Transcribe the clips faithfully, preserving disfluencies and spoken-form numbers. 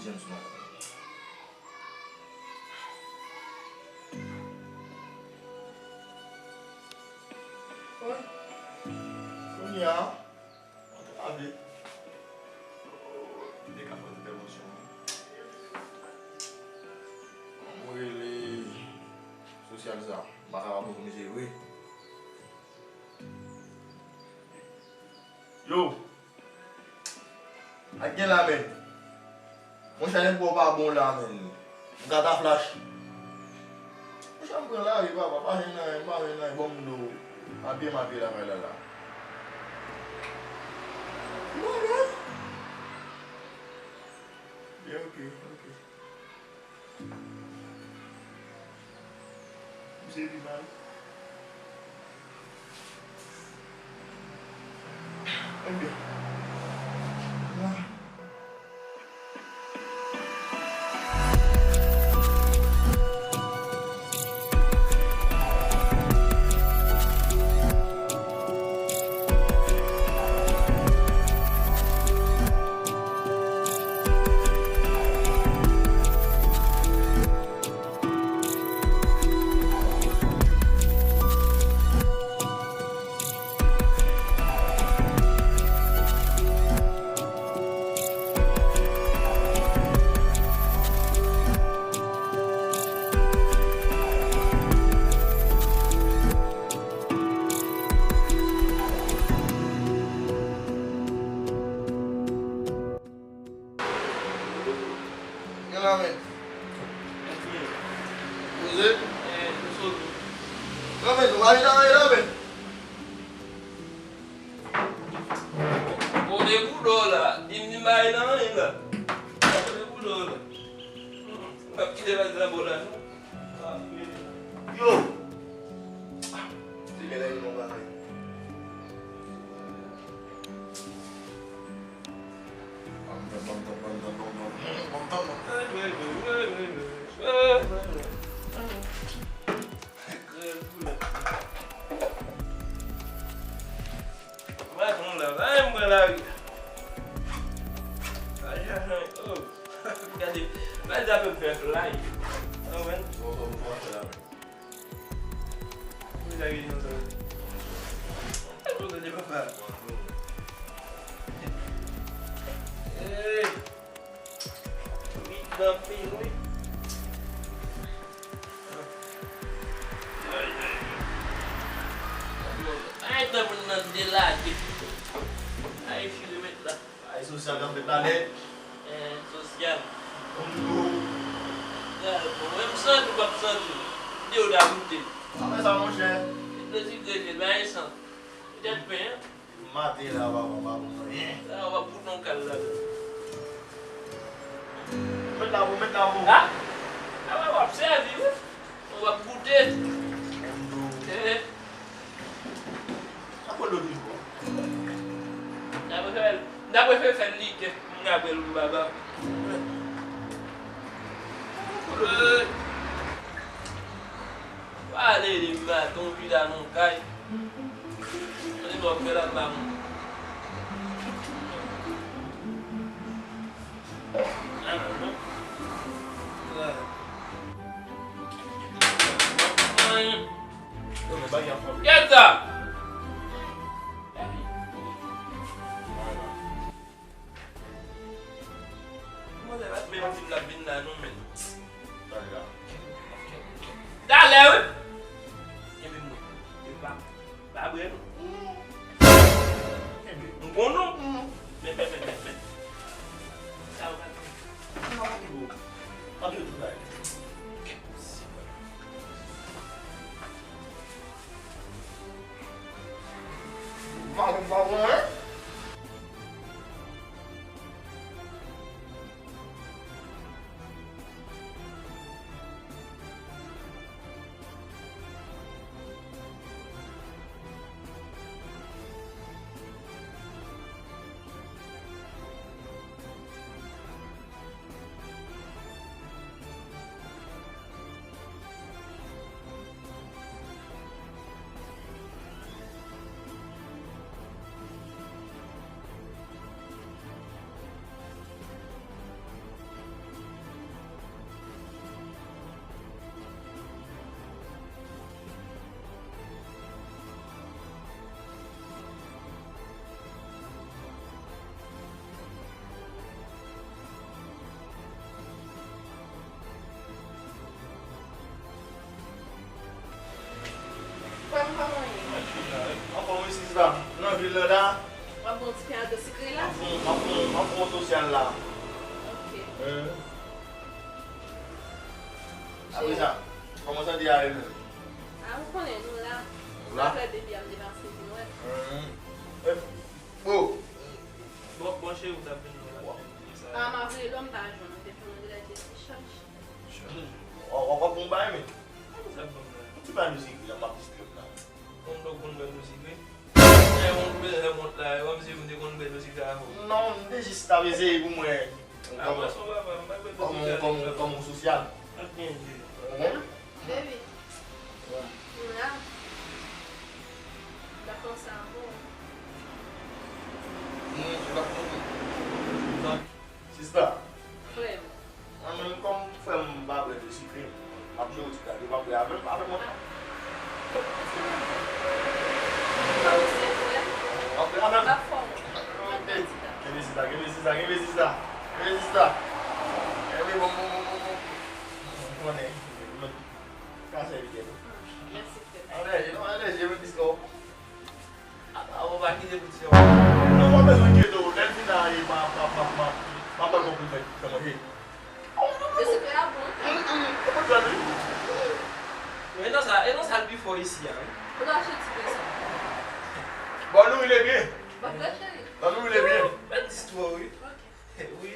James non. Wi. Kounye a, antrave. Li te ka fè entèvansyon. Mwen rele sosyal sa. M pa kapab pou misye vre. Yo! Ak gen la menm. Monchè, nèg ou pa bon la menm. M gata flash. Monchè, m pran lari papa, pa jwenn anyen, m pa jwenn anyen, bon m do. M ap byen, m ap byen lakay la la. M pa byen. Byen, ok, ok. Misye pi mal. Ebyen. Gen la menm. Poze. Nan menm, nou pa vin anyen nan menm. Bon, de boudò la. Di m, di m pa vin anyen la. Bon, de boudò la. M ap kite bagay la bò la, non. Yo! Se genlè gen yon bagay. Mwen konn la, pa menm pran lari. Ay, ay, ay, oh. Gade, gade sa fè fè fly. An, men. Bon, bon, bon, bon, bon. Mwen ta gen yon sa. Ay, bon, tande papa. Hey. Wi, anpil, wi. Ay, ay. Ay, tan moun nan delage. Ay, eskize mèt la. Ay, sosyal, nan fèt la nèt. Eh, sosyal. Bonjou. Eh, bon, mwen m santi w p ap santi w. Di w ta goute. Sa fè sa, monchè. Plezi grede, bay san. Petèt pen, hein. Maten la, papa, pa konn anyen. La, w ap goute yon kal la. Mèt la pou, mèt la pou. Ha? A, w ap sèvi, wi. W ap goute. Bonjou. Eh. Sa pran dlo toujou a? M ta prefere, m ta prefere fè l like. M ka bwè l pou baba. Eh. Pale de maten, w vin la nan kay. Mwen di w ap fè la ba mwen. Kèt sa? Mwen se pa menm moun k ap vin la non, men. Talè, wi. Kenbe mwen. Epa. Pa bwè non. Kenbe. Nou bon non. Men, men, men, men, men. Sa yo pa di. Sa yo pa di. Pa di tout bagay. Mwen pa konn, hein? Nan la. W ap bon ti pen a dlo sikre la? M ap fon, m ap fon, m ap fon sosyal la. Ok. Apre sa, kòman sante a ye menm? A, ou konnen nou la. Nou la? Apre depi a m te pase vin wè. Bon. Bon, bon, cheri, ou t ap vin nou la. A, m ap rele w, m pa jwenn ou. Depi m rele te ti chaj. W ap, w ap bon bagay, men. Ou ti bagay nou sikre la, m ap diskre la. Konn dlo, konn bwè dlo sikre. Lè yon bèl lè mont la, e kòmsi m te konn bwè dlo sikre avè w. Non, m te jis t ap eseye pou m wè. A, bwè son papa, m pa bwè dlo sikre avè w. Kòm yon sosyal. Ak byen di. Ou konprann? Baby. M la. M pa panse avè w. Hmm, m pa konprann. Sista. Frè m. Mwen menm kòm frè m pa bwè dlo sikre, m ap jwe w ti gade, w ap bwè avè m, avè mwen. W ap bwè avè m. Kenbe sista, kenbe sista, kenbe sista, kenbe sista. Kenbe bon, bon, bon, bon, bon. Ou konnen, lòt ka sèvi tèt ou. Mèsi, frè m. Anlè, non, anlè, je veux dis que A, a, ou pa kite pou ti yon. Non, w pa bezwen enkyete w. Lè l fin la, e, m a, m a, m a, m a, m a pran l pou fè, fè manje. Dlo sikre a bon. Mm, mm, ou konn fè l, wi. E nan sa, e nan sa l pi fò isi a, wi. Ou ta achte ti pen sa. Bon, nou rile byen. Bon, frè cheri. Bon, nou rile byen. Bèl istwa, wi. Ok. Wi.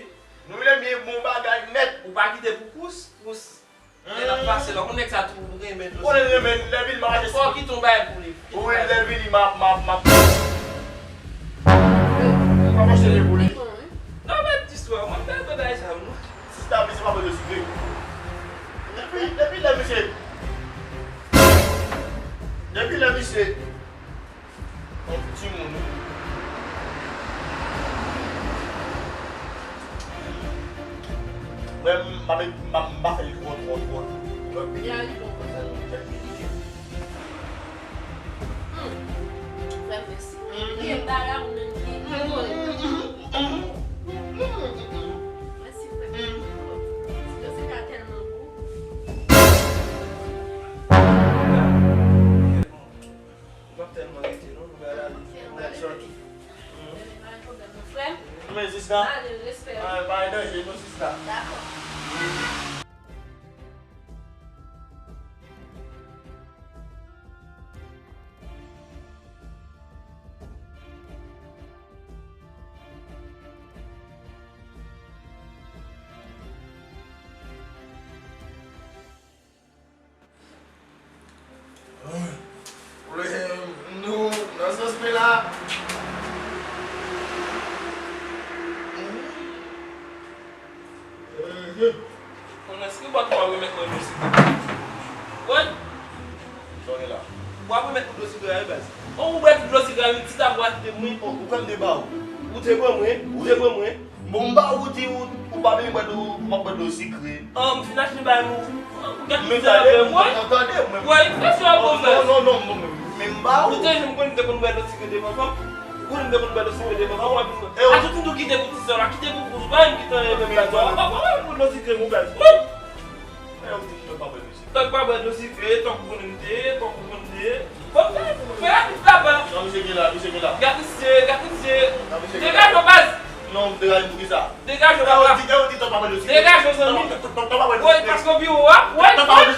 Nou rile byen, bon bagay nèt. Ou pa kite pou kous, kous. Lè n ap pase la, ou konn nèg sa tou renmen dlo sikre. Ou konnen l renmen, lè vini m ap achte. Fò w kite yon bagay pou li. Wi, lè vini m ap, m ap, m ap. M ap achte de pou li. Non, men ti swa, mwen m ta renmen bagay sa yo, non. Sista, misye pa bwè dlo sikre. Depi, depi lè misye, depi lè misye Yon timoun, wi. Mwen, m pa met, m pa, m pa fè l twò, twò, twò, twò pike. Ya, li bon konsa. Fè l pike. Hmm. Frè m, mèsi. Li gen bagay ou menm ki, ki kole. Mèsi, frè m. Ti dlo sikre a tèlman gou. Ou p ap tèlman rete non, nou pral ale. N ap sòti. Men sista. Ale, respè. Pa gen danje non, sista. Dakò. Pwoblèm nou nan sans mwen la. Konn èske bòt mwen remèt mwen dlo sikre? Wi. Sa w gen la? W ap remèt mwen dlo sikre a wi baz. Ou bwè tout dlo sikre a wi, ti ta bwat de mwen. Ou kwè m te ba ou? Ou te pran mwen, ou te pran mwen. Bon, m ba ou di ou, ou pa vin bwè dlo, ou pa bwè dlo sikre. An, m fin achte bay nou. Ou gad men tande, tande, men. Woy, fè sa bon, non, non, non, men, men m ba ou. Ou te janm konn m te konn bwè dlo sikre devan fanm? Ou konn m te konn bwè dlo sikre devan fanm, w ap vin bwè. A tout moun tou kite pou ti sè w la, kite pou kous, pa menm kite anyen menm la. W ap, w ap, w ap bwè dlo sikre, mon baz. Woy! Tòg pa bwè dlo sikre, tòg ou konnen m te ye, tòg ou konn m te ye. Bon, fè, fè rapid papa. Non, misye gen la, misye gen la. Gad misye, gad misye. Degaje w baz. Non, degaje pou kisa? Degaje w papa. Degaje w zanmi. Tòg pa bwè dlo sikre. Woy, paske w pi wo a. Woy, tòg pa bwè dlo